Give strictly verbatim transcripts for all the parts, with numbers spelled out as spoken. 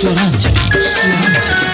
Swaranjali, Swaranjali.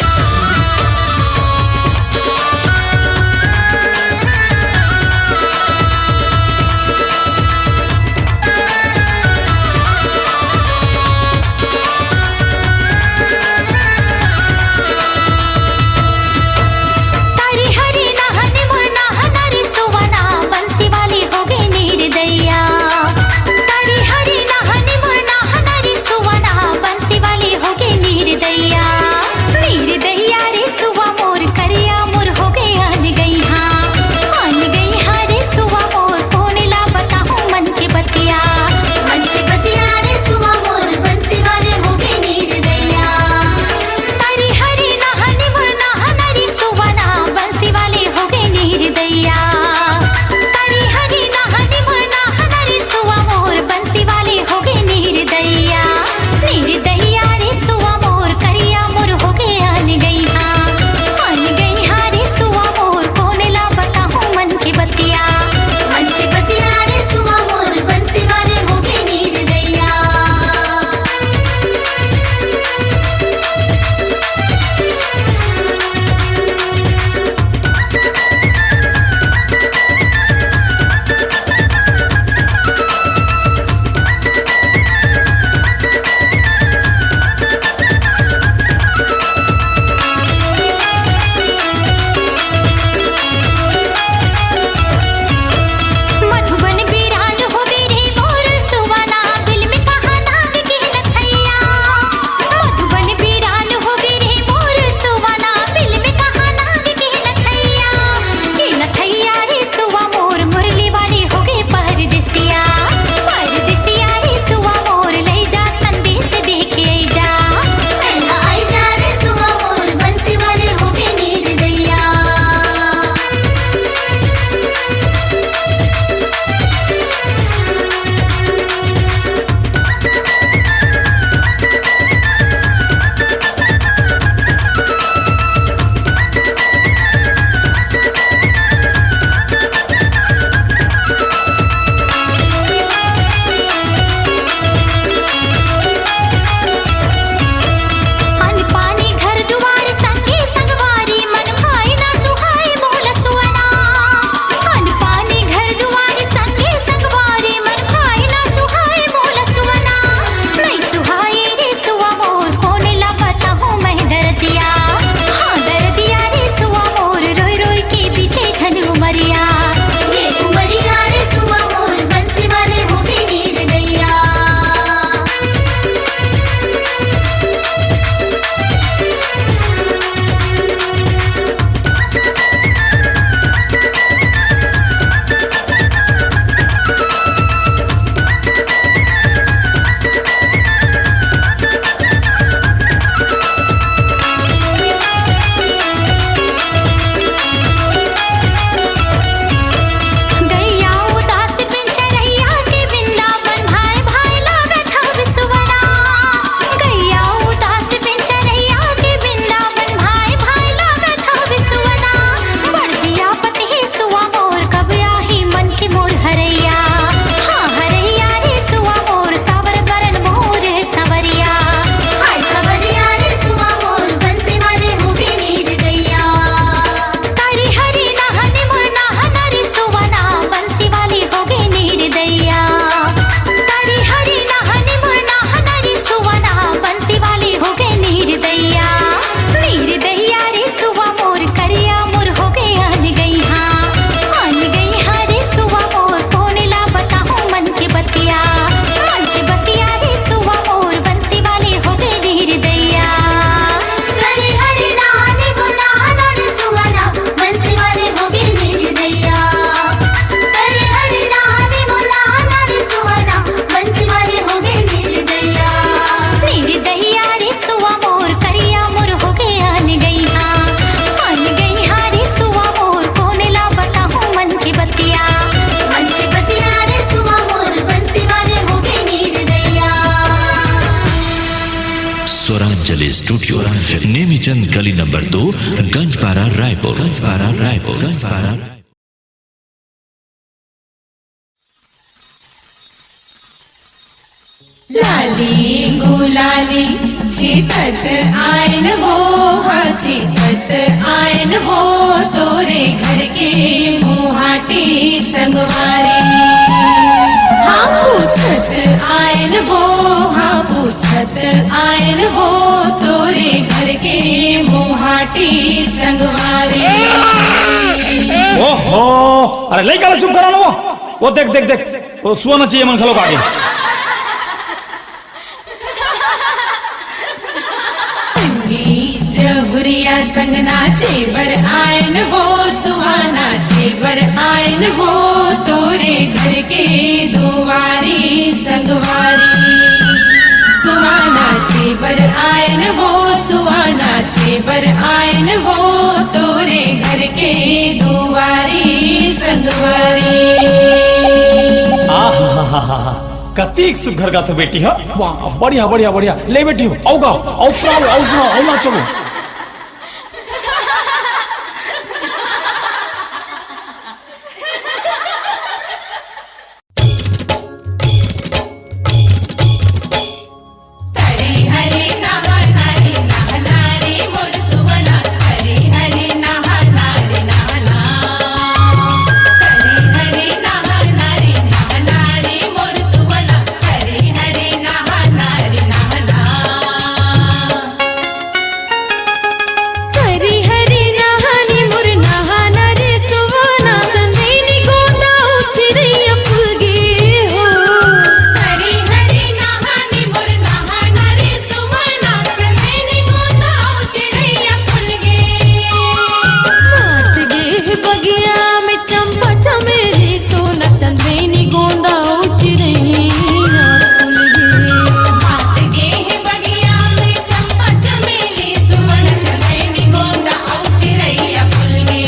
Swaranjali studio, Nemichand गली number दो, गंजपारा, रायपुर। गंजपारा, रायपुर। गंजपारा। लाली गुलाली चितत आयन वो, हाँ चितत आयन वो, तोरे घर के मुहाटी संगवारी। हाँ पूछत आयन वो, हाँ पूछत आयन वो, तोरे घर के मुहाटी संगवारी। ओहो, अरे लइका ला चुप करा ना वो। वो देख, देख, देख, वो सुआ नाची मन घलो आगे। संगी जहुरिया संग नाचे बर आयन वो, सुहाना नाचे बर आयन वो, तोरे घर के दुवारी संगवारी। सुहाना नाचे बर आयन वो, सुहाना नाचे बर आयन वो, तोरे घर के दुवारी संगवारी। आहा, कतिक सुघर गाथो बेटी ह। वाह, बढ़िया, बढ़िया, बढ़िया। ले बेटी हो, अउ गाओ, अउ सुनाओ, अउ सुनाओ, अउ नाचो। हरी हरी नहानी मोर नहाना रे सुवाना, चंदैनी गोंदा अउ चिरैया फूल गे हो। हरी हरी नहानी मोर नहाना रे सुवाना, चंदैनी गोंदा अउ चिरैया फूल गे। मात गे हे बगिया में चंपा चमेली, सोना चंदैनी गोंदा अउ चिरैया फूल गे। मात गे हे बगिया में चंपा चमेली, सुवन चंदैनी गोंदा अउ चिरैया फूल गे।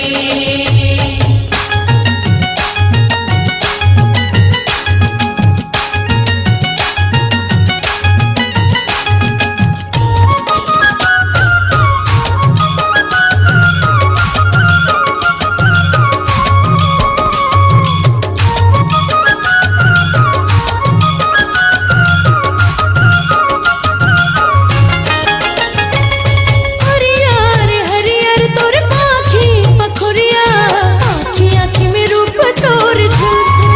हरियर हरियर तोर पाखी पखुरिया, आँखी आँखी में रूप तोर झलके।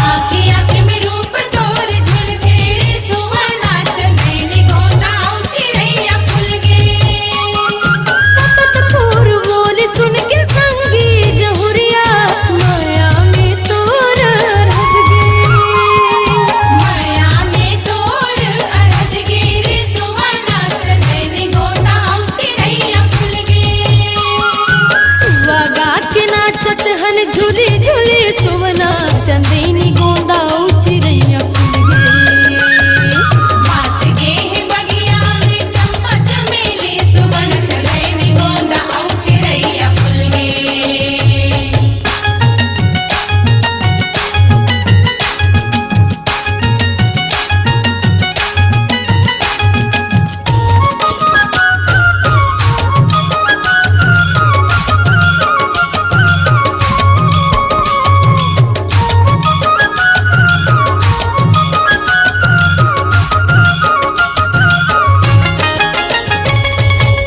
आँखी आँखी में रूप तोर झलके रे सुवना, चंदैनी गोंदा अउ चिरैया फूल गे। तपत पूरब बोली सुन के संगी जहुरिया, माया में तोर अरहज गे। माया में तोर अरहज गे रे सुवना, चंदैनी गोंदा अउ चिरैया फूल गे। सुवा गा के नाचत हन झूली झूली सुवना, चंदैनी गोंदा अउ चिरैया फूल गे। मात गे हे बगिया में चंपा चमेली, सुवन चंदैनी गोंदा अउ चिरैया फूल गे।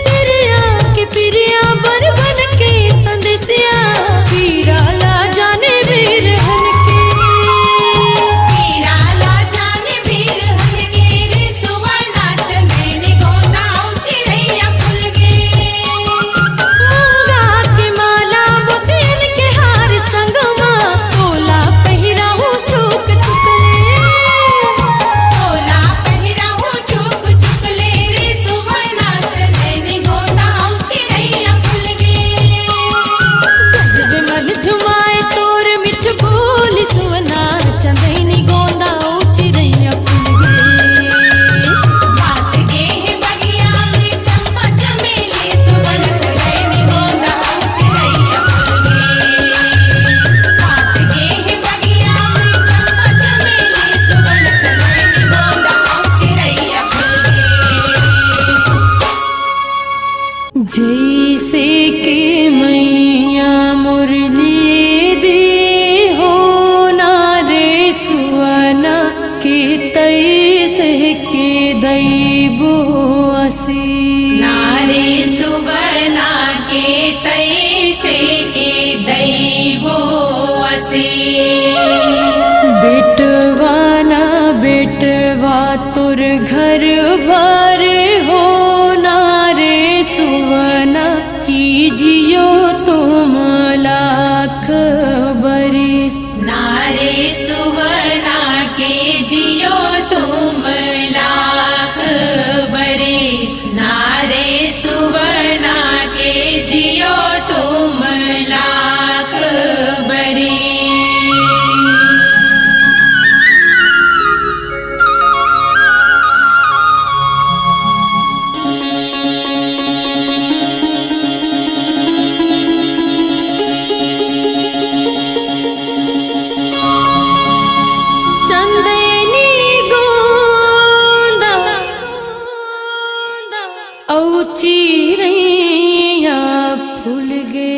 पिरिया के पिरिया बरवन के संदेसिया, पीरा ला जाने बीर हन के। पीरा ला जाने बीर हन के रे सुवना, चंदैनी गोंदा अउ चिरैया फूल गे। मूंगा के माला मोतियन के हार संगमा, तोला पहिराहूँ चुक चुक ले। तोला पहिराहूँ चुक चुक ले रे सुवना, चंदैनी गोंदा अउ चिरैया फूल गे। गजब मन झुमाए तोर मिठ बोली सुवना, चंदैनी गोंदा अउ चिरैया फूल गे। मात गे हे बगिया में चंपा चमेली, सुवन चंदैनी गोंदा अउ चिरैया फूल गे। मात गे हे बगिया में चंपा चमेली, सुवन चंदैनी गोंदा अउ चिरैया फूल गे। जैसे के मैया मुरली दे हो ना रे सुवना, के तैसे के दै बोअसे। नारी सुवना के तैसे के दई बोअसे। बेटवा ना बेटवा तोर घर भर हो, नारे सुवना की जियो तुम लाख बरिस। नारे सुवना के जियो तुम लाख बरिस। नारे सुवना के जियो तुम लाख बरिस। चंदनी गोंदा अउ चिरैया फूल गे।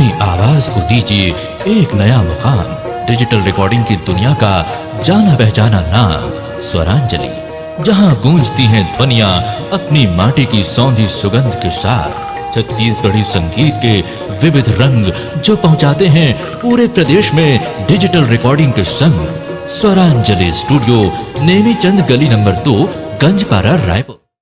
अपनी आवाज को दीजिए एक नया मुकाम। डिजिटल रिकॉर्डिंग की दुनिया का जाना पहचाना नाम स्वरांजलि, जहां गूंजती हैं ध्वनियां अपनी माटी की सौंधी सुगंध के साथ। छत्तीसगढ़ी संगीत के विविध रंग जो पहुंचाते हैं पूरे प्रदेश में डिजिटल रिकॉर्डिंग के संग। स्वरांजलि स्टूडियो, नेमीचंद गली नंबर दो, गंजपारा, रायपुर।